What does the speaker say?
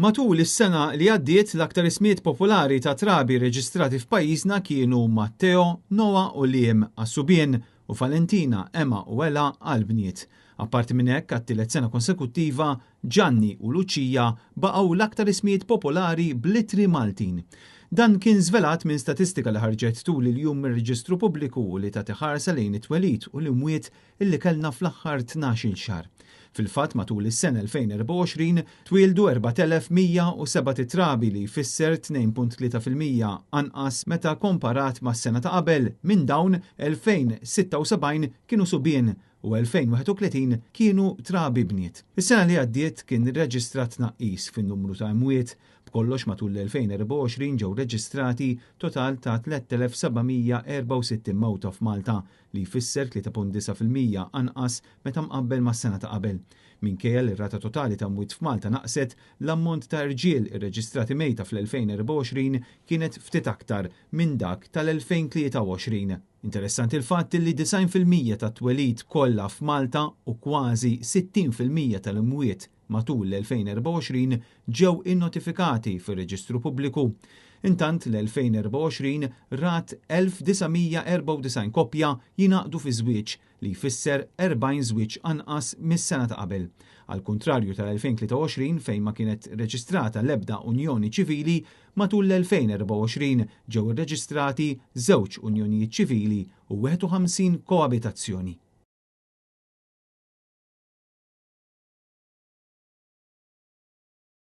Matul is-sena li għaddiet l-aktar ismijiet popolari ta' trabi reġistrati f'pajjiżna kienu Matteo, Noah u Liam għas-subien u Valentina, Emma u Ella għall-bniet. Apparti minn hekk, għat-tielet sena konsekuttiva, Gianni u Lucia baqgħu l-aktar ismijiet popolari bl-ittri Maltin. Dan kien żvelat minn statistika li ħarġet tul il-jum mir-Reġistru Pubbliku u li tagħti ħarsa lejn it-twelid u l-imwiet illi kellna fl-aħħar 12-il xahar. Fil-fatt matul is-sena 2024 twieldu 4,107 trabi li jfisser 2.3% anqas meta komparat mas-sena ta' qabel. Minn dawn 2,076 kienu subien u 2,031 kienu trabi bniet. Is-sena li għaddiet kien irreġistrat tnaqqis fin-numru ta' imwiet. B'kollox matul l-2024 ġew reġistrati total ta' 3,764 mewta f'Malta li jfisser 3.9% anqas meta mqabbel mas-sena ta' qabel. Minkejja li r-rata totali ta' mwiet f'Malta naqset, l-ammont ta' irġiel irreġistrati mejta fl-2024 kienet ftit aktar minn dak tal-2023. Interessanti l-fatt li 90% tat-twelid kollha f'Malta u kważi 60% tal-imwiet matul l-2024 ġew innotifikati fir-Reġistru Pubbliku. Intant l-2024 rat 1994 koppja jingħaqdu fi żwieġ li jfisser 40 żwieġ anqas mis-sena ta' qabel. Għal kuntrarju tal-2023 fejn ma kienet reġistrata l-ebda unjoni ċivili, matul l-2024 ġew irreġistrati żewġ unjonijiet ċivili u 51 koabitazzjoni.